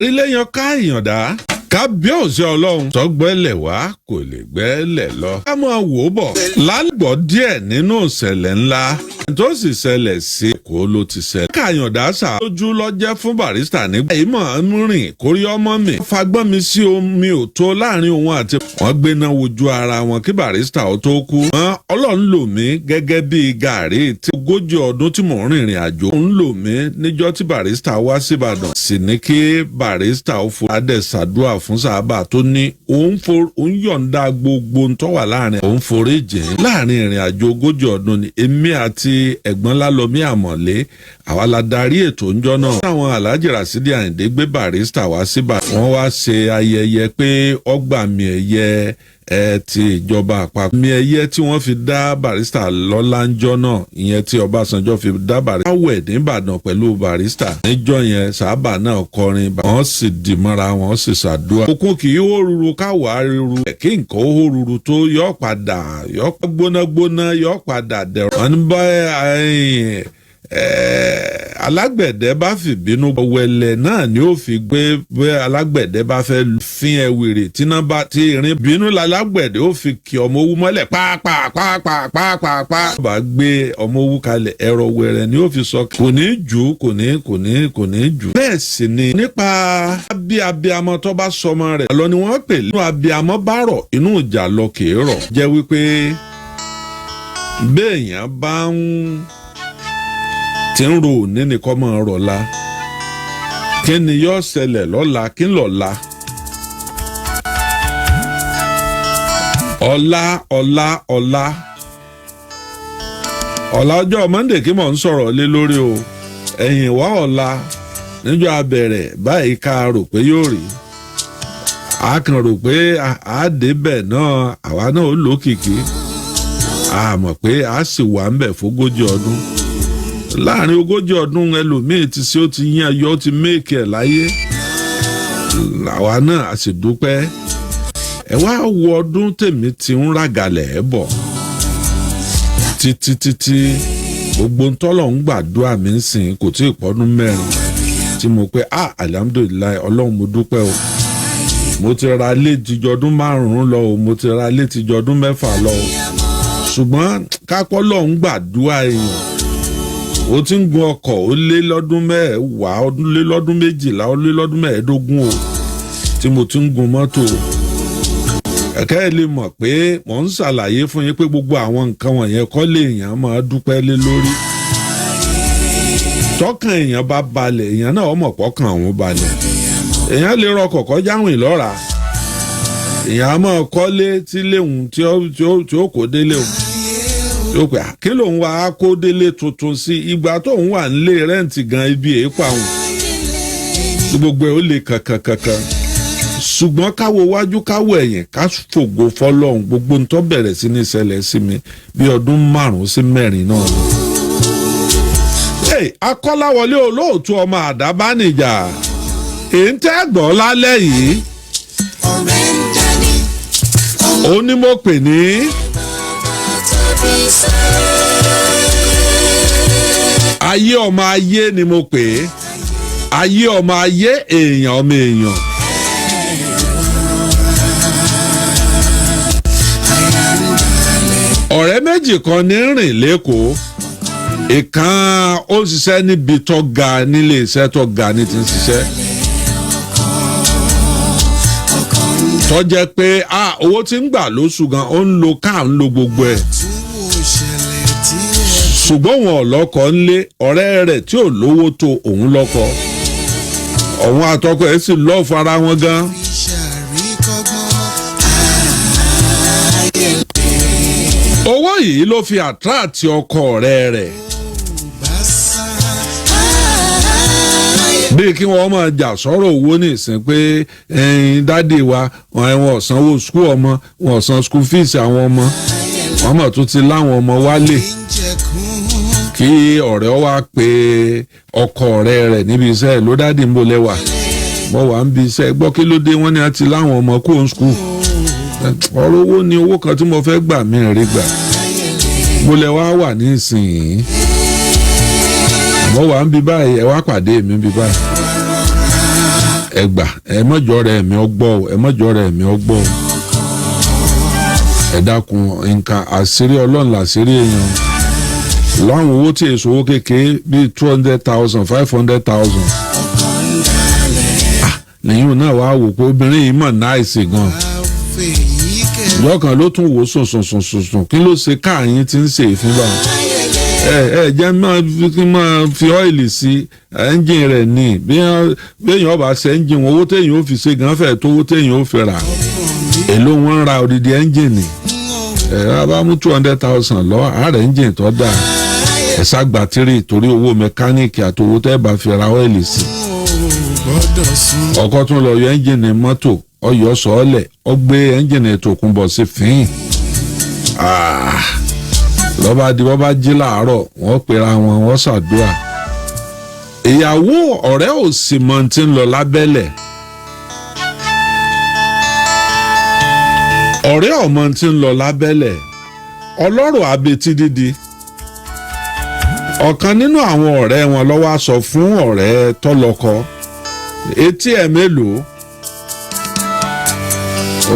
Ilé yan ká ìyàndá, kábíyèsí Ọlọ́run tọ́gbẹ́lẹ̀ wá kò lè gbẹ́lẹ̀ lọ. Ká máa wò ó bọ̀ lálùgbọ́ díẹ̀ nínú ìṣẹ̀lẹ̀ ńlá tó sì ṣẹlẹ̀ sí Èkó ló ti ṣẹlẹ̀. Káyọ̀dá sà lójú lọ́jẹ́ fún Barrister nígbà yìí mọ̀ ń rìn kórí ọmọ mi. Fagbọ́n mi sí omi ò tó láàrin òun àti wọ́n gbéná wojú ara wọn kí Barrister ó tó kú. Wọ́n Ọlọ́run lò mí gẹ́gẹ́ bí gàrí tí 40 ọdún tí mò ń rìnrìn àjò ń lò mí níjọ́ tí Barrister wá síbàdàn sì ní kí Barrister ó fo adẹ̀sàdúà fún sábà tó ní òun yọ̀ǹda gbogbo ń tọ́wà láàrin òun forí jìn láàrin ìrìn àjò 40 ọdún ni. Èmi àti ẹ̀gbọ́n Lálọ́mí Àmọ̀lé, àwa la darí ètò ńjọ́ náà. Àwọn Alhaji Rasidi Ayinde gbé Barrister wá síbà, wọ́n wá ṣe ayẹyẹ pé ọgbà mi ẹ̀yẹ ẹ ti ìjọba àpapọ̀ mi ẹ̀yẹ tí wọ́n fi dá Barrister lọ́lá ńjọ́ náà, ìyẹn tí Ọbásanjọ́ fi dá Barrister wẹ̀ nìbàdàn pẹ̀lú Barrister níjọ́ yẹn. Sábà náà kọrin, wọ́n sì dì mọ́ra, wọ́n sì ṣàdúrà. Òkun kì í hó ruru káwá ruru, kí nǹkan ó hó ruru tó yọ padà yọ gbóná gbóná, yọ padà dẹ̀rọ̀. Wọ́n ní bá alágbẹ̀dẹ bá fìbínú wẹ̀lẹ̀ náà ni ó fi gbé. Bí alágbẹ̀dẹ bá fẹ́ fín ẹ wèrè tíná bá tí irin bínú lálágbẹ̀dẹ ó fi kí ọmọ owú mọ́lẹ̀ pàápàá. Bá gbé ọmọ owú kalẹ̀, ẹ̀rọ wẹ̀rẹ̀ ni ó fi sọ, kò ní jù, kò ní kò ní kò ní jù. Bẹ́ẹ̀ sì ni nípa bí abiamọ tó bá sọmọ rẹ̀ lọ ni wọ́n pè nínú abiamọ bá rọ̀, inú ìjà lọ kì í rọ̀. Jẹ́ wípé béèyàn bá ń tí ń ro òní nìkan máa rọ̀ la, kí ni yóò ṣẹlẹ̀ lọ́la? Kí ń lọ́la? Ọ̀la ọ̀la ọ̀la ọ̀la ọjọ́ Monday kí mò ń sọ̀rọ̀ lé lórí o. Ẹ̀yìn wá ọ̀la níjọ́ abẹ̀rẹ̀ báyìí, ká rò pé yóò rí, a kàn rò pé àádébẹ̀ náà, àwa náà ó lókìkí, a mọ̀ pé a sì wà ń bẹ̀ fógójì ọdún. Láàrin 40 ọdún, ẹlòmíì ti ṣe, ó ti yín ayọ̀, ó ti méèkì ẹ̀ láyé. Àwa náà a sì dúpẹ́. Ẹ wá wo ọdún tèmi ti ń ràgàlẹ̀ ẹ̀ bọ̀ títí títí, gbogbo ntọ́lọ̀ ń gbàdúrà mi ń sìn kò tí ì pọ́dún 4 tí mo pé, ah, alhamdulillahi, Ọlọ́run, mo dúpẹ́ o. Mo ti ra ilé tìjọdún 5 lọ o, mo ti ra ilé tìjọdún 6 lọ o. Ṣùgbọ́n kápọ́ lọ́hún gbàdúrà èèyàn, ó ti ń gun ọkọ̀, ó lé lọ́dún 10, ó lé lọ́dún 12, ó lé lọ́dún 15 o tí mo ti ń gun mọ́tò. Ẹ̀kẹ́ ẹ̀ lè mọ̀ pé mò ń ṣàlàyé fún yín pé gbogbo àwọn nǹkan wọ̀nyẹn kọ́ lè èèyàn máa dúpẹ́ lé lórí. Tọkàn èèyàn bá balẹ̀, èèyàn náà ọmọ pọ́kàn òun balẹ̀. Èèyàn lè rọkọ̀ kọjá àwìn lọ́ra, èèyàn á máa kọ́lé tí léhùn tí ó kó délé òun tí ó pè á kí lòun wá kó délé tuntun sí. Ìgbà tóun wà nílé rent gan, ibi èèpà òun gbogbo ẹ̀ ó lè kankan kankan. Ṣùgbọ́n káwo wájú, káwo ẹ̀yìn, ká fògo fọlọ́hún. Gbogbo ń tó bẹ̀rẹ̀ sí ní ṣẹlẹ̀ sí mi bí ọdún 5 sí 4 náà ni. Akọ́láwọlé Olóòtú, ọmọ àdábánijà, èyí ń tẹ́ gbọ́ lálẹ́ yìí, ó ní mo pè ní ayé ọmọ ayé ni mo pè é, ayé ọmọ ayé, èèyàn ọmọ èèyàn. Ọ̀rẹ́ méjì kan ní rìn lẹ́kọ̀ọ́. Ìkan ó ń ṣiṣẹ́ níbi tó ga, nílé iṣẹ́ tó ga ní ti ń ṣiṣẹ́, tó jẹ́ pé owó tí ń gbà lóṣù gan, ó ń lo káà, ń lo gbogbo ẹ̀, ṣùgbọ́n wọn ò lọ́kọ ńlé. Ọ̀rẹ́ rẹ̀ tí ò lówó tó òun lọ́kọ, òun àtọkọ ẹ̀ sì lọ́ọ̀fù ara wọn gan. Owó yìí ló fi àtúràtì ọkọ ọ̀rẹ́ rẹ̀, bíi kí wọ́n máa jà sọ́rọ̀ owó ní ìsìn pé ẹ̀yin daddy wa, wọn ò sanwó school ọmọ, wọn ò san school fees àwọn ọmọ, wọn mọ̀ tó ti láwọn ọmọ wálé. Kí ọ̀rẹ́ wa pe ọkọ ọ̀rẹ́ rẹ̀ níbi iṣẹ́ ẹ̀ ló, daddy, ń bò lẹ́wà? Mo wà ń bi iṣẹ́. Gbọ́, kí ló dé? Wọ́n ní a ti láwọn ọmọ kó ń school. Ọ̀rọ̀ owó ni, owó kan tí mo fẹ́ gbà mí rí gbà. Mo lẹ wá wà ní ìsìn, mo wà ń bi báyìí, ẹ wá pàdé mi ń bi báyìí. Ẹ gbà, ẹ mọ́jọ́ rẹ̀ mi ọgbọ́ o, ẹ mọ́jọ́ rẹ̀ mi ọgbọ́ o. Ẹ dákun, nǹkan àṣírí Ọlọ́run làṣírí èèyàn. Láwọn owó tí èso owó kékeré bíi 200,000, 500,000 lẹ́yìn náà, wàá wò pé obìnrin yìí mọ̀ nice gan. Ìjọ kan ló tún wò sùn sùn sùn sùn sùn, kí ló ṣe káàyín tí ń ṣe ìfín bá ẹ? Ẹ jẹ́ máa fi, máa fi oil sí ẹ́ńjìn rẹ̀ ní. Bí èèyàn bá ṣe ẹ́ńjìn, owó téèyàn ó fi ṣe gan fẹ́ẹ̀ tó owó téèyàn ó fi rà. Èló wọn ń ra odidi ẹ́ńjìnì? Ẹ bá mú 200,000 lọ, àárẹ̀ ẹ́ńjìn tó dáa. Ẹ ṣàgbà tírì torí owó mẹkáníìkì àti owó tẹ́ bá fi ra oil sí. Ọkọ tún lọ yọ ẹ́ńjìnì mọ́tò, ọyọ sọ́ọ̀lẹ̀, ọ gbé ẹ́ńjìnì tòkunbọ̀ sí fín. Lọ́ba di, wọ́n bá jí làárọ̀, wọ́n pera wọn, wọ́n ṣàdúrà. Ìyàwó ọ̀rẹ́ ò sì mọ tí ń lọ lábẹ́lẹ̀. Ọ̀rẹ́ ọmọ tí ń lọ lábẹ́lẹ̀, ọlọ́rọ̀ abetí dídi. Ọ̀kan nínú àwọn ọ̀rẹ́ wọn ló wá sọ fún ọ̀rẹ́ tọ́lọ́kọ, "Etí ẹ̀ mélòó?"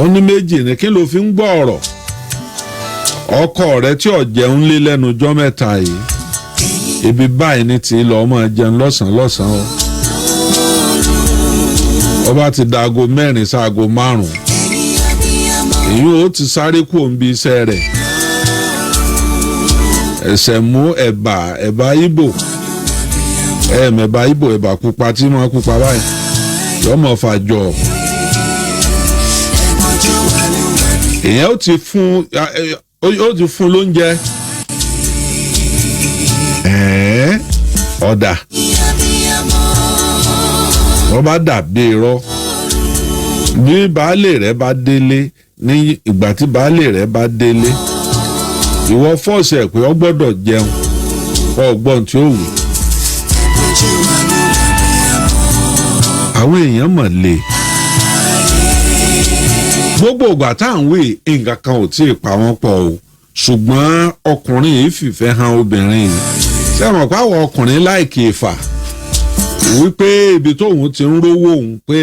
Ó ní méjì. Ní kí ló fi ń gbọ́ ọ̀rọ̀ ọkọ rẹ tí ò jẹun lé lẹ́nu ọjọ́ mẹ́ta yìí? Ibi báyìí ní ti lọ́ọ́ máa jẹun lọ́sàn-án lọ́sàn-án o. Ọba ti da aago 4 sáago 5, èyí ó ti sáré kú òǹbi iṣẹ́ rẹ̀, ẹsẹ̀ mú ẹ̀bà, ẹ̀bà Ìgbò, ẹ̀ẹ̀mẹ̀bà Ìgbò, ẹ̀bà pupa tí wọ́n pupa báyìí, yọmọ fàjọ. Èèyàn ó ti fún lóúnjẹ. Ẹ̀ẹ́n, ọ̀dà wọ́n bá dàbí irọ́. Bí baálé rẹ̀ bá délé, ní ìgbà tí baálé rẹ̀ bá délé, ìwọ force ẹ̀ pé ọ gbọ́dọ̀ jẹun, ọgbọ́n tí ó wù. Àwọn èèyàn mọ̀ lè. Gbogbo ìgbà tá à ń wí, nǹkan kan ò tí ì pa wọ́n pọ̀ o, ṣùgbọ́n ọkùnrin yìí fìfẹ́ hàn obìnrin yìí. Ṣé mọ̀ pé àwọn ọkùnrin like ìfà wípé ibi tóun ti ń rówó òun, pé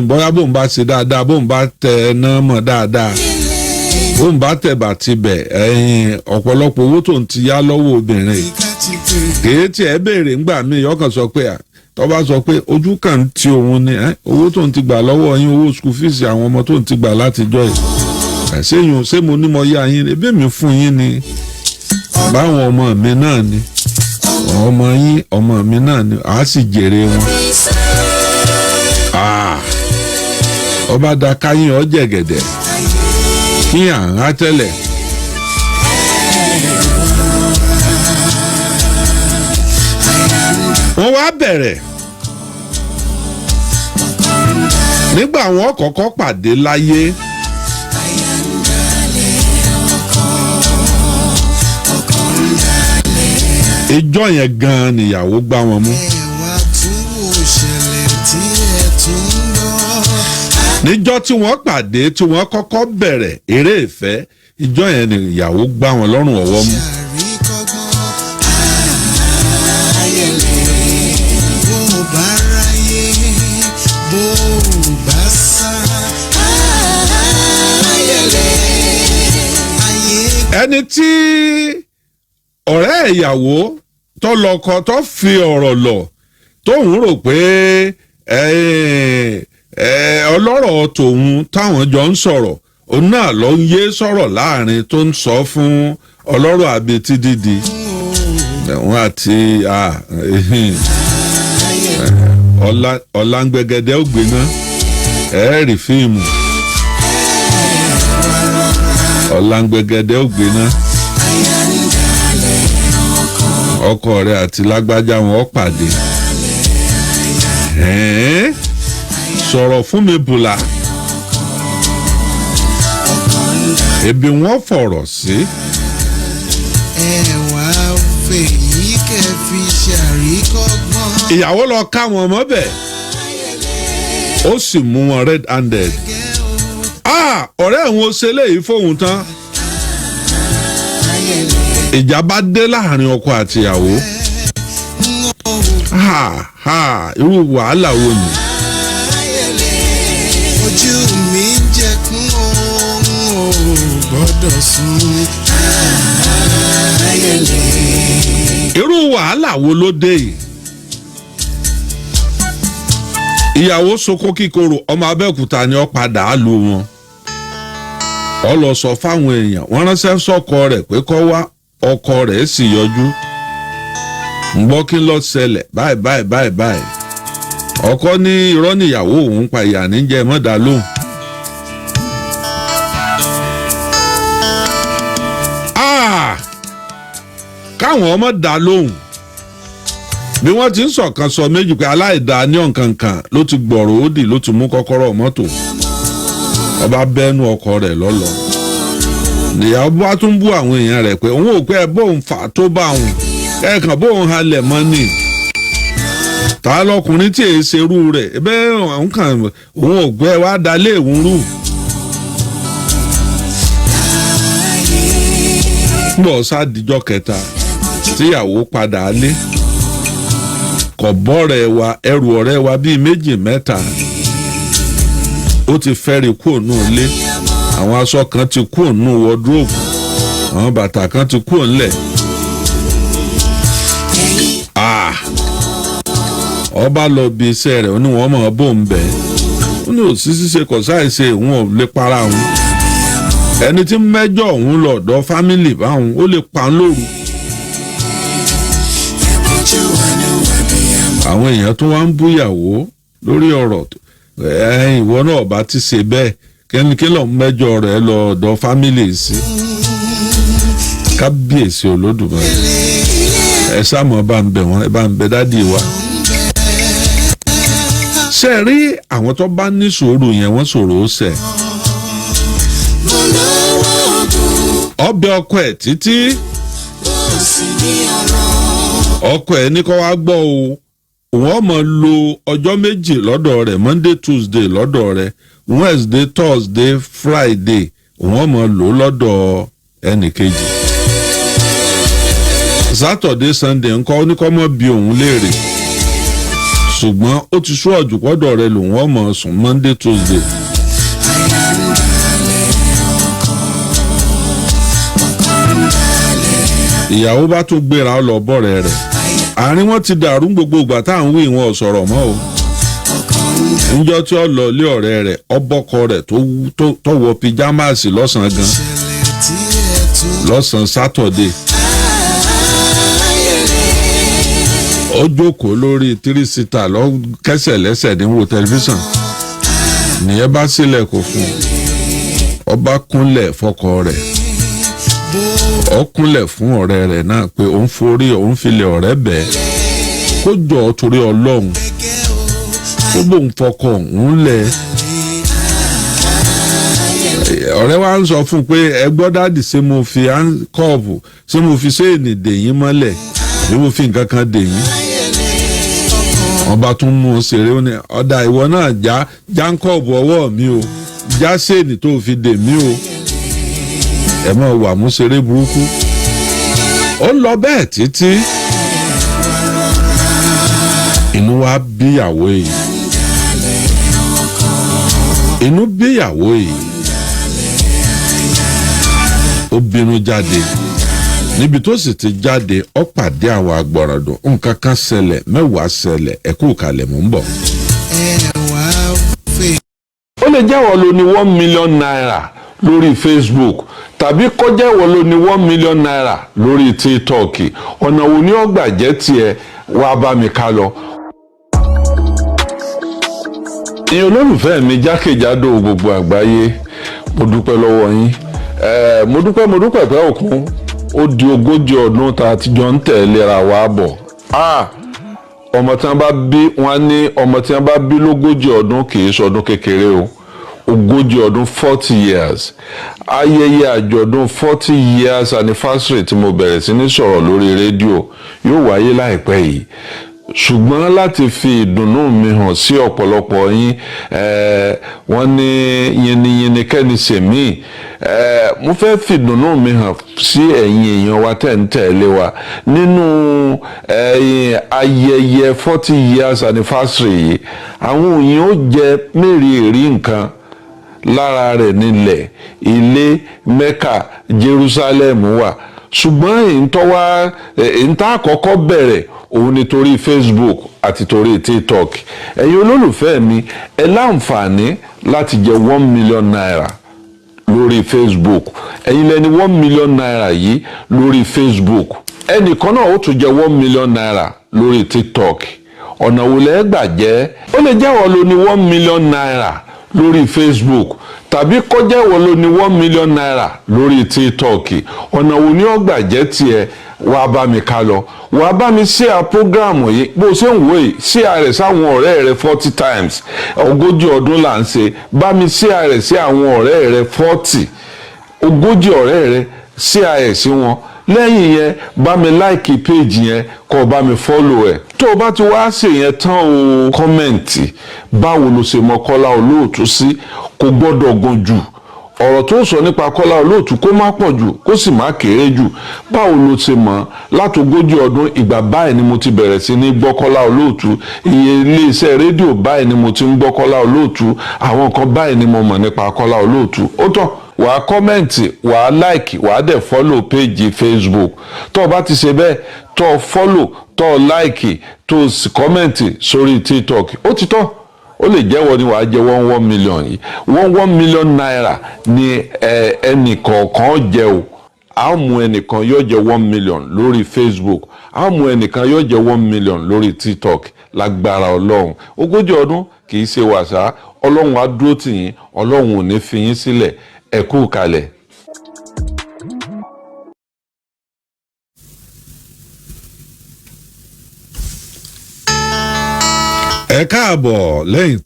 bóyá bóun bá ṣe dáadáa, bóun bá tẹ ẹ náà mọ̀ dáadáa, bóun bá tẹ̀bà tibẹ̀, ọ̀pọ̀lọpọ̀ owó tóun ti yá lọ́wọ́ obìnrin kèé tiẹ̀ béèrè ńgbà míì. Ọkàn sọ pé tó bá sọ pé ojú kan ń ti òun ni owó tóun ti gbà lọ́wọ́ yín, owó school fees àwọn ọmọ tóun ti gbà látijọ́ yìí, ṣéyùn ṣé mo ní mo yá yín? Ebí mi fún yín ni, báwọn ọmọ mi náà ni, ọmọ yín ọmọ mi náà ni, àá sì jèrè wọn. Ọba da káyín ọjẹgẹdẹ kí à ń há tẹ́lẹ̀. Wọ́n wá bẹ̀rẹ̀. Nígbà wọn kọ́kọ́ pàdé láyé, ìjọ yẹn gan-an nìyàwó gbá wọn mú. Ẹ wá tún wò ṣẹlẹ̀ tí ẹ tún ń gbọ́. Níjọ́ tí wọ́n pàdé, tí wọ́n kọ́kọ́ bẹ̀rẹ̀ eré ìfẹ́, ìjọ yẹn nìyàwó gbá wọn lọ́rùn ọwọ́ mú. Ṣàríkọ́gbọ́n ayẹlẹ, bó o bá ráyè, bó o bá sá ayẹlẹ ayé. Ẹni tí ọ̀rẹ́ ìyàwó tó lọ́kọ tó fi ọ̀rọ̀ lọ̀, tóun rò pé ọlọ́rọ̀ tòun táwọn jọ ń sọ̀rọ̀, òun náà ló ń yé sọ̀rọ̀ láàrin, tó ń sọ fún ọlọ́rọ̀ àbetí dídì òun àti ọ̀làǹgbẹ̀gẹ̀dẹ̀ ó gbéná. Ẹ̀ẹ́rì fíìmù ọ̀làǹgbẹ̀gẹ̀dẹ̀ ó gbéná. Ọkọ rẹ̀ àti lágbájá wọn ó pàdé. Ẹ̀ẹ́n, sọ̀rọ̀ fún mi bùlà, ebi wọn fọ̀rọ̀ sí. Ẹ wá fèyí kẹ́ fi ṣàríkọ́gbọ́n. Ìyàwó lọ ká wọn mọ́bẹ̀, ó sì mú wọn red handed. Ah, ọ̀rẹ́ àwọn ó ṣe léyìí fóun tán. Ìjà bá dé láàrin ọkọ àtìyàwó. Ha ha, irú wàhálà wo ni? gbọ́dọ̀ sùn ayẹlẹ. Irú wàhálà wo ló dé yìí? Ìyàwó sunkún kíkorò. Ọmọ Abẹ́òkúta ni ó padà á lu wọn. Ọ lọ sọ fáwọn èèyàn, wọ́n ránṣẹ́ sọ́kọ rẹ̀ pé kó wá. Ọkọ rẹ̀ sì yọjú. Ń gbọ́, kí ló ṣẹlẹ̀? Báyìí báyìí báyìí báyìí. Ọkọ ní irọ́ níyàwó òun pa, ìyà níjẹ́ mọ́dà lóhùn. Ah! Káwọn ọmọ dá lóhùn. Bí wọ́n ti ń sọ̀kan sọ méjì pé aláìda ní ọ̀nkankan ló ti gbọ̀rọ̀ òdì, ló ti mú kọ́kọ́rọ́ mọ́tò, ọba bẹ́nu ọkọ rẹ̀ lọ́lọ́. Ìyàwó bá tún bú àwọn èèyàn rẹ̀ pé òun ò pé ẹ bóun fà tó bá òun ẹ̀ẹ̀kan bóun halẹ̀ mọ́ ni ta lọkùnrin tí èé ṣerú rẹ̀ bẹ́ẹ̀, òun kàn òun ò gbẹ́ wá dalé òun rú. Bọ̀ sádìjọ́ kẹta tíyàwó padà lé, kò bọ́rẹ̀ wa, ẹrù ọ̀rẹ́ wa bíi méjì mẹ́ta ó ti fẹ́rí kúrò nù ilé. Àwọn aṣọ kan ti kúrò nù wardrobe, àwọn bàtà kan ti kúrò ńlẹ̀. Ah! Ọba lọ bí iṣẹ́ rẹ̀, ó ní wọ́n mọ̀ ọ́ bò ń bẹ̀. Ó ní òsì ṣíṣe kò sáìṣe, òun ò lè para òun. Ẹni tí mẹ́jọ òun lọ́dọ̀ family báwọn, ó lè pa ń lóru. Àwọn èèyàn tó wá ń búyàwó lórí ọ̀rọ̀ ẹ̀, ìwọ náà bá ti ṣe bẹ́ẹ̀, kẹ́ni kí lọ́ọ́ mẹ́jọ rẹ̀ lọ ọ̀dọ̀ family sí. Kábíyèsí Olódùmarè! Ẹ sáàmù bá ń bẹ̀ wọ́n, ẹ bá ń bẹ daddy wa. Ṣe rí àwọn tó bá ní sùúrù yẹn, wọ́n sọ̀rọ̀ ó sẹ̀. Ọbẹ̀ ọkọ ẹ̀ títí, ọkọ ẹ̀ ní kó wá gbọ́ o, òun ọmọ lo ọjọ́ 2 lọ́dọ̀ rẹ̀: Monday, Tuesday lọ́dọ̀ rẹ̀, Wednesday, Thursday, Friday òun ọmọ lò lọ́dọ̀ ẹnì kejì. Saturday, Sunday ńkọ́? Ó ní kó mọ́ bi òun léèrè, ṣùgbọ́n ó ti sú ọ̀jùpọ̀dọ̀ rẹ̀ lòun ọmọ sùn Monday, Tuesday. Ìyàwó bá tún gbéra lọ bọ́rẹ̀ rẹ̀. Àárín wọn ti dàrú. Gbogbo ìgbà tá à ń wí, wọn ò sọ̀rọ̀ mọ́ o. Níjọ́ tí ó lọ ilé ọ̀rẹ́ rẹ̀, ọbọ̀kọ rẹ̀ tó wọ pyjamas lọ́sàn-án gan, lọ́sàn-án Saturday, ó jókòó lórí three-seater lọ, kẹsẹ̀ lẹ́sẹ̀ ní wo tẹlifíṣàn. Nìyẹn bá sílẹ̀ kò fún un, ọba kúnlẹ̀ fọkọ rẹ̀, ó kúnlẹ̀ fún ọ̀rẹ́ rẹ̀ náà pé òun forí òun filẹ̀ ọ̀rẹ́ bẹ́ẹ̀, kó jọ ọ́ torí Ọlọ́run, kó bóun fọkọ òun lẹ̀. Ọ̀rẹ́ wa ń sọ fún un pé, "Ẹ gbọ́ daddy, ṣé mo fi handcuff, ṣé mo fi chain dè yín mọ́lẹ̀, àbí mo fi nǹkan kan dè yín?" Ọba tún mú un ṣeré. Ó ní, "Ọ̀dà, ìwọ náà já handcuff ọwọ́ mi o, já chain tó fi dè mí o." Ẹ máa wà mú ṣeré burúkú. Ó lọ bẹ́ẹ̀ títí, inú wa bíyàwó yìí, inú bíyàwó yìí, ó bínú jáde. Níbi tó sì ti jáde, ó pàdé àwọn agbọ̀ràndùn. Nǹkan kan ṣẹlẹ̀, mẹ́wàá ṣẹlẹ̀. Ẹ̀kú kalẹ̀, mò ń bọ̀. Ẹ wá fè. Ó lè jẹ́wọ́ ló ní ₦1 million lórí Facebook, tàbí kó jẹ́wọ́ ló ní ₦1 million lórí TikTok. Ọ̀nà wo ni ó gbà jẹ́ tiẹ̀? Wá bá mi ká lọ. Ìyẹn olólùfẹ́ mi jákèjádò gbogbo àgbáyé, mo dúpẹ́ lọ́wọ́ yín. Mo dúpẹ́, mo dúpẹ́ pẹ́ òkun. Ó di 40 ọdún tá a ti jọ ń tẹ̀léra wa bọ̀. Ah! Ọmọ tí wọ́n bá bí, wọ́n ní ọmọ tí wọ́n bá bí lógójì ọdún kì í ṣọdún kékeré o. 40 ọdún, 40 years. Ayẹyẹ àjọ̀dún 40 years anniversary tí mo bẹ̀rẹ̀ sí ní sọ̀rọ̀ lórí rédíò yóò wáyé láìpẹ́ yìí, ṣùgbọ́n láti fi ìdùnnú mi hàn sí ọ̀pọ̀lọpọ̀ yín, wọ́n ní yìnyínyìnyín kẹ́ni sèmí. Mo fẹ́ fi ìdùnnú mi hàn sí ẹ̀yin èèyàn wa tẹ̀ ń tẹ̀lé wa nínú ayẹyẹ 40 years anniversary yìí. Àwọn òyìn ó jẹ mẹ́rìírí nǹkan. Lára rẹ̀ nílẹ̀ ilé Mecca, Jerusalem wà. Ṣùgbọ́n èyí tó wá, èyí tá àkọ́kọ́ bẹ̀rẹ̀ òun ni torí Facebook àti torí TikTok. Ẹ̀yin olólùfẹ́ mi, ẹ láǹfààní láti jẹ ₦1 million lórí Facebook. Ẹ̀yin lẹni ₦1 million yìí lórí Facebook. Ẹnìkan náà ó tún jẹ ₦1 million lórí TikTok. Ọ̀nà wo lẹ́ gbà jẹ́? Ó lè jẹ́wọ́ ló ní ₦1 million lórí Facebook, tàbí kó jẹ́wọ́ ló ní ₦1 million lórí TikTok. Ọ̀nà wo ni ó gbà jẹ́ tiẹ̀? Wàá bá mi ká lọ, wàá bá mi share program yìí. Bó o ṣe ń wò yìí, share rẹ̀ sáwọn ọ̀rẹ́ rẹ̀ 40 times. 40 ọdún là ń ṣe. Bá mi share rẹ̀ sí àwọn ọ̀rẹ́ rẹ̀ 40, 40 ọ̀rẹ́ rẹ̀, share ẹ̀ sí wọn. Lẹ́yìn yẹn, bá mi like page yẹn, kó o bá mi follow ẹ̀. Tó o bá ti wá ṣe yẹn tán o, comment báwo ló ṣe mọ Kọ́lá Olóòtú sí. Kò gbọ́dọ̀ gùn jù. Ọ̀rọ̀ tó sọ nípa Kọ́lá Olóòtú, kó má pọ̀ jù, kó sì má kéré jù. Báwo ló ṣe mọ̀ látogójì ọdún? Ìgbà báyìí ni mo ti bẹ̀rẹ̀ sí ní gbọ́ Kọ́lá Olóòtú. Iye iléeṣẹ́ rédíò báyìí ni mo ti ń gbọ́ Kọ́lá Olóòtú. Àwọn nǹkan báyìí ni mo mọ̀ nípa Kọ́lá Olóòtú. Ó tán. Wàá comment, wàá like, wàá dẹ̀ follow page Facebook. Tó o bá ti ṣe bẹ́ẹ̀, tó o follow, tó o like, tó o sì comment sórí TikTok, ó ti tán. Ó lè jẹ́wọ́ ni wàá jẹ 1 1 million yìí. ₦1 1 million ni ẹnì kọ̀ọ̀kan jẹ o. A ó mú ẹnìkan, yóò jẹ 1 million lórí Facebook. A ó mú ẹnìkan, yóò jẹ 1 million lórí TikTok. Lágbára Ọlọ́run, 40 ọdún kì í ṣe wàsá. Ọlọ́run á dúró tì yín, Ọlọ́run ò ní fi yín sílẹ̀. Ẹ kú kalẹ̀. Ẹ káàbọ̀ lẹ́yìn.